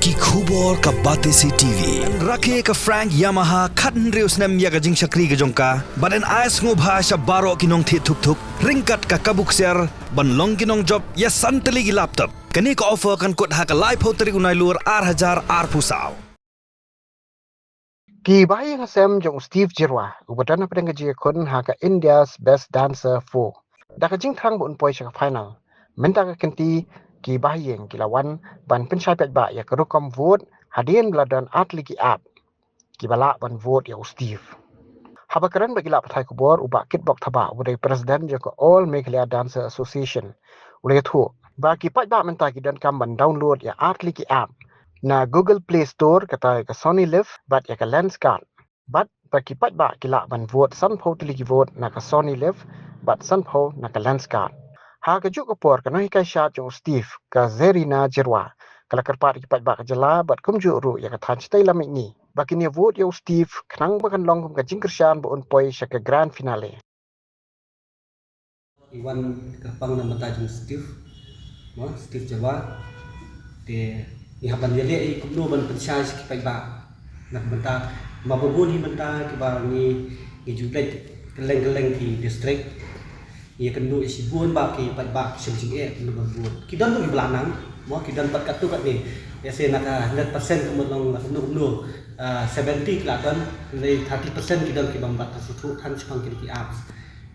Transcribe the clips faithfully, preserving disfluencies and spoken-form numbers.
Ki khubor ka Batesi T V. Rakhe ka Frank Yamaha khathynriew snem ïa ka jingshakri ka jong ka. Bad yn ai sngewbha sha baroh ki nongthied thuk thuk ryngkat ka kabu ksiar ban long ki nongjop ïa san tylli ki laptop. Kane ka offer kan kut ha ka laiphew tarik u Nailur ar hajar arphew saw. Ki bahaïing hasem jong u Steve Jyrwa, uba don hapdeng ka jingïakhun ha ka India's Best Dancer four. Da ka jingthrang ba un poi sha ka final, mynta ka kynti ki bahaïing ki la wan ban pynshai paidbah ïa ka rukom vote hadien ba la don ar tylli ki app kiba lah ban vote ïa u Steve. Haba kren bad ki lad pathai khubor, u Bah Kitbok Thabah, uba dei president jong ka All Meghalaya Dancer Association, u la ïathuh ba ki paidbah mynta ki donkam ban download ïa ar tylli ki app na Google Play Store, kata ka Sony Live bad ïa ka Lenskart. Bad ba ki paidbah ki lah ban vote sanphew tylli ki vote na ka Sony Live bad sanphew na ka Lenskart. Ha kajuh ka por, ka nonghikai shad jong u Steve, ka Zerina Jyrwa, ka la kyrpad ïa ki paidbah ka jylla bad kumjuh ruh ïa ka thaiñ shatei lam mihngi ba kin ïa vote ïa u Steve khnang ba kan long kum ka jingkyrshan ba un poi sha ka grand finale. Ngi wan kyrpang na ka bynta jong Steve, mo, Steve Jyrwa. Te ngi hap ban ïaleh ïa kumno ban pynshai sha ki paidbah na ka bynta, ma ba bun hi mynta kiba ngi, ngi ju leit kylleng kylleng ki district. Ngi ïakynduh ïa shibun bah ki paidbah ki shem jingeh kumno ban vote. Ki don ruh kiba la nang, mo, ki don pat katto katne. Lehse na ka hundred percent kumno long, kumno kumno, ah, seventy ki la don, hynrei thirty percent ki don kiba ym pat sngewthuh than shaphang kine ki apps.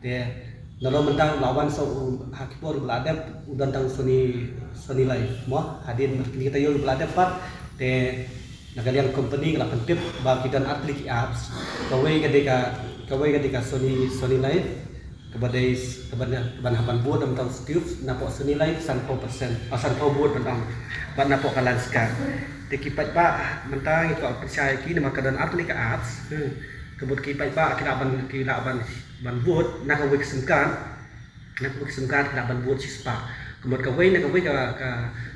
Te nalor mynta u la wan sa u, ha ki por ba la dep u don tang Sony, Sony Live, mo, hadien kine ki taïew ba la dep pat. Te na ka liang company ka la pyntip ba ki don ar tylli ki apps. Kawei ka dei ka, kawei ka dei ka Sony, Sony Live, kaba dei, kaba na, kaba na ban vote, namar u Steve, napoh Sony Live sanphew percent, ah, sanphew vote ban ong. Bad napoh ka Lenskart te ki paidbah mynta ngi kwah pynshai ïa ki namar ka don ar tylli ka apps. Hmm. Ka mut ki paidbah ki lah ban, ki lah ban, ban vote na kawei ka SIM card. Na kawei ka SIM card ki lah ban vote shispah. Ka mut kawei na kawei ka, ka,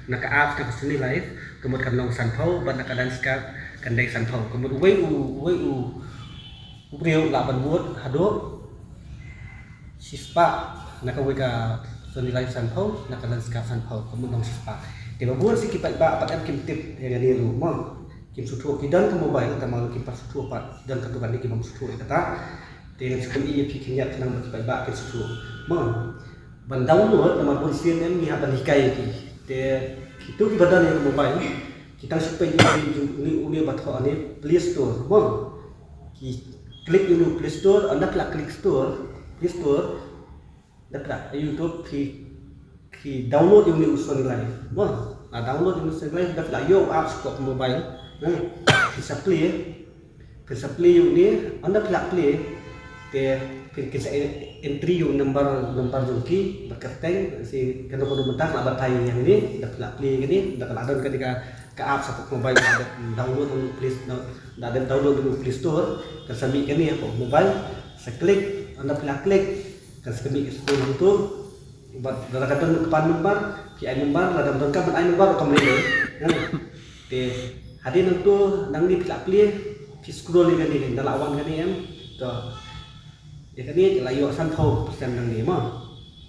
na ka apps na ka Sony Live, ka mut kan long sanphew, bad na ka Lenskart kan dei sanphew. Ka mut uwei u, uwei u, u briew u lah ban vote haduh shispah, na kawei ka Sony Live sanphew, na ka Lenskart sanphew, ka mut long shispah. Te ba bun shi ki paidbah pat em kim tip ïa kane ruh, mo. Kim sngewthuh, ki don ka mobile, tangba kim pat sngewthuh pat, ki don katto katne ki bym sngewthuh ïa kata. Te ngan shu pyni ïa phi khyndiat khnang ba ki paidbah kin sngewthuh, mo. Ban download namar bun sien em ngi hap ban hikai ïa ki. Te kito kiba don ïa ka mobile, ki tang shu peit ïa une, une ba thoh ne Play Store, mo. Ki click ïa une Play Store, ynda phi la click Store, Play Store, ynda phi la, ïa u to phi, phi download ïa une u Sony Live, mo. La download ïa une u Sony Live, ynda phi la ïoh u app shapoh ka mobile, hmm, phi sa play, phi sa play ïa une, ynda phi la play, te phi, kin sa en-, entry ïa u number, number jong ki ba kyrteng, shi kano kano mynta ka la batai ïa kane, ynda phi la play ïa kane, ynda ka la don kane ka, ka app shapoh ka mobile, ynda download ïa u Play, ynda download ïa u Play Store, kan sa mih kane hapoh mobile, sa click, ynda phi la click, kan sa mih ka scroll hangto. Bad lada ka don ka PAN number, phi ai number, lada ym don ka PAN ai number, kam lei lei. Ha. Te hadien hangto, nangne phi la play, phi scroll ïa kane, ynda la wan kane em. To. Ïa kane la ïoh sanphew percent nangne, mo.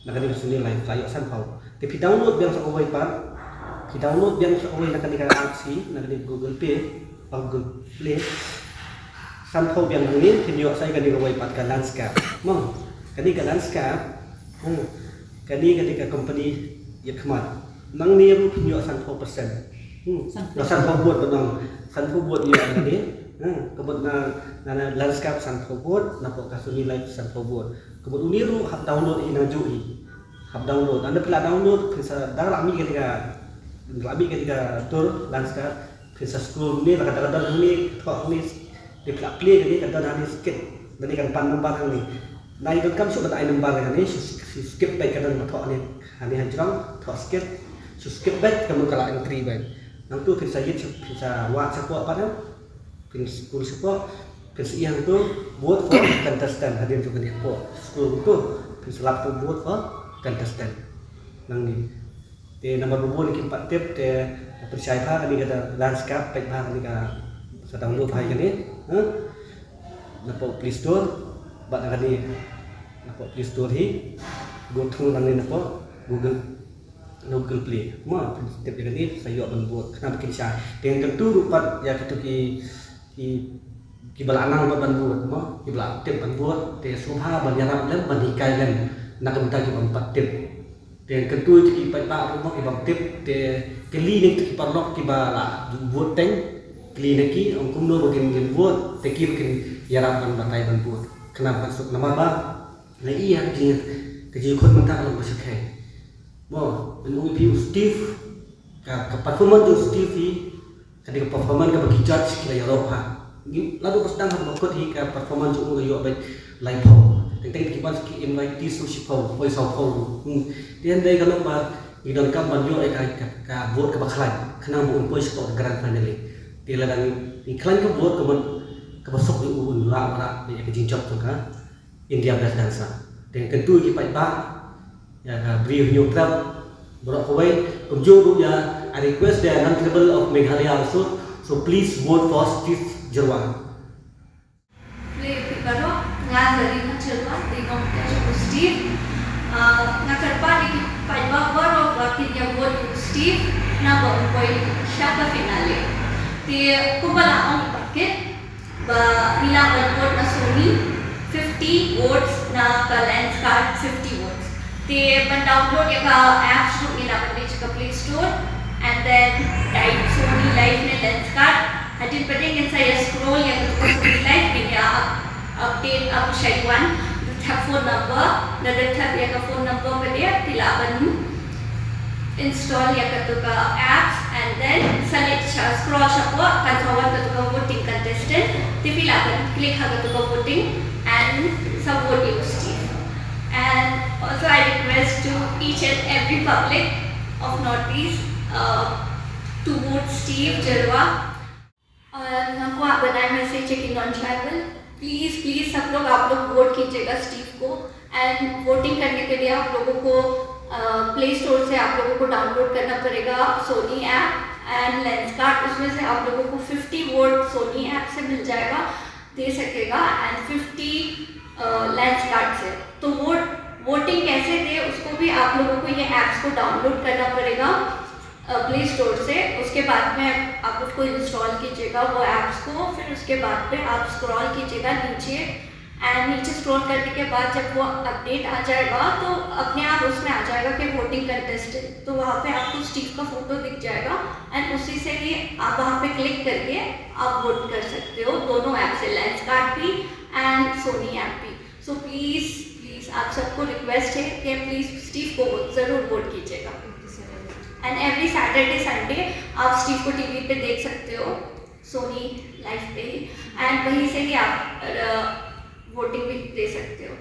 Na kane ka Sony Live la ïoh sanphew. Te phi download biang sa kawei pat. Phi download biang sa kawei na kane ka app shi, na kane Google Play, Google Play. Sanphew biang nangne, phin ïoh sa ïa kane kawei pat ka Lenskart, mo. Kane ka Lenskart, hmm, kane, kane ka company ïa khmat. Nangne ruh phin ïoh sanphew percent. Hmm. Sanphew. Sanphew vote ba nang. Sanphew vote ïoh nangne. Hmm. Ka mut na, na, na Lenskart sanphew vote, napoh ka Sony Live sanphew vote. Ka mut une ruh hap download hi nangjuh hi. Hap download. Ynda phi la download, phin sa, da la mih kane ka, la mih kane ka dur Lenskart, phin sa scroll ne, la ka da ka don hangne, thoh hangne, ynda phi la play kane, ka don hangne skip. Ynda ne kan PAN number hangne. Nai donkam shuh ban ai number hangne, shu, shu skip beit, ka don ba thoh hangne, hangne hajrong, thoh skip, shu skip beit, ka mut ka la entry beit. Nangtu phin sa ïit, phin sa wad shapoh pat, phin scroll shapoh, phin sa ïeng tu, vote for contestant, hadien tu kane hapoh. Scroll tu, phin sa lap tu vote for contestant. Nangne. Te namar ba bun kim pat tip te pynshai bha kane ka Lenskart, peit bha kane ka, sa download bha kane, ha? Napoh Play Store, bad na kane, napoh Play Store hi, go through nangne napoh Google Na Google Play. Mo, phin tip ïa kane, sa ïoh ban vote. Khnang ba kin shai. Te ngan kyntu ruh pat ïa kito ki, ki, kiba la nang ban vote, mo, kiba la tip ban vote. Te sngewbha ban ïarap lem, ban hikai lem na ka bynta ki bym pat tip. Te ngan kyntu ïa ki paidbah ruh, mo, ki bym tip. Te kylli na kito ki paralok kiba la vote teng. Kylli na ki, ong kumno ba kin, kin vote. Te ki ba kin ïarap ban batai ban vote. Khnang ba kan suk, namar ba la i ha ka jing, ka jingkhot mynta ka long ba shyrkhei. Mo, ngan ong ïa phi, u Steve, ka, ka performance jong u Steve hi ka dei ka performance kaba ki judge ki la ïaroh ha. Ngi la duh ba sdang haba kut hi ka performance jong u ka ïoh beit laiphew. Teng teng ki ban ki invitees ruh shiphew, poi sawphew. Hmm. Te hynrei ka long ba ngi donkam ban ïoh ïa ka, ka, ka vote kaba khlaiñ khnang ba un poi shapoh ka grand finale. Te lada ngi khlaiñ ka vote kaba, kaba suk ïa u, un lah wanrah ïa ka jingjop jong ka India Best Dancer. Te ngan kyntu ïa ki paidbah, ïa ka Bri Hynñiewtrep baroh kawei, kumjuh ruh ïa, I request the non-tribal of Meghalaya also. So please vote for Steve Jyrwa. Ïa phi baroh, nga Zarina Jyrwa, dei nongkyntu jong u Steve. Ah, nga kyrpad ïa ki paidbah baroh ba kin ïa vote ïa u Steve, naba un poi sha ka finale. Te kumba la ong i Bah Kit, ba ngi lah ban vote na Sony, fifty votes, na ka Lenskart, fifty votes. Te ban download ïa ka apps ruh ngi lah ban leit sha ka Play Store and then type Sony Live ne Lenskart. Hadien pat ngin sa ïa scroll ïa ka Sony Live, ngin ïa up-, update up sha wan. Thap phone number, lada thap ïa ka phone number pat, phi lah ban install ïa kato ka apps and then sa leit sha, scroll shapoh, kan sa wan kato ka voting contestant, te phi lah ban click ha kato ka voting and sa vote ïa u Steve. And also I request to each and every public of Northeast, uh, to vote Steve Jyrwa. और मैं आपको आप बताएं message है कि non-tribal, please, please सब लोग, आप लोग वोट कीजिएगा स्टीव को। एंड वोटिंग करने के लिए आप लोगों को प्ले स्टोर से आप लोगों को डाउनलोड करना पड़ेगा सोनी ऐप एंड लेंसकार्ट। उसमें से आप लोगों को फिफ्टी वोट सोनी ऐप से मिल जाएगा, दे सकेगा, एंड फिफ्टी लेंसकार्ट से। तो वोट, वोटिंग कैसे दे, उसको भी आप लोगों को ये ऐप्स को डाउनलोड करना पड़ेगा प्ले स्टोर से। उसके बाद में आप उसको इंस्टॉल कीजिएगा वो ऐप्स को। फिर उसके बाद में आप स्क्रॉल कीजिएगा नीचे, एंड नीचे स्क्रॉल करने के बाद जब वो अपडेट आ जाएगा तो अपने आप उसमें आ जाएगा कि वोटिंग कंटेस्टेंट, तो वहाँ पे आपको स्टीव का फोटो दिख जाएगा एंड उसी से ही आप वहाँ पे क्लिक करके आप वोट कर सकते हो दोनों ऐप से, लेंसकार्ट भी एंड सोनी ऐप भी। सो प्लीज, प्लीज आप सबको रिक्वेस्ट है कि प्लीज स्टीव को ज़रूर वोट कीजिएगा। एंड एवरी सैटरडे संडे आप स्टीव को टीवी पे देख सकते हो, सोनी लाइव पे ही, एंड वहीं से ही आप वोटिंग भी दे सकते हो।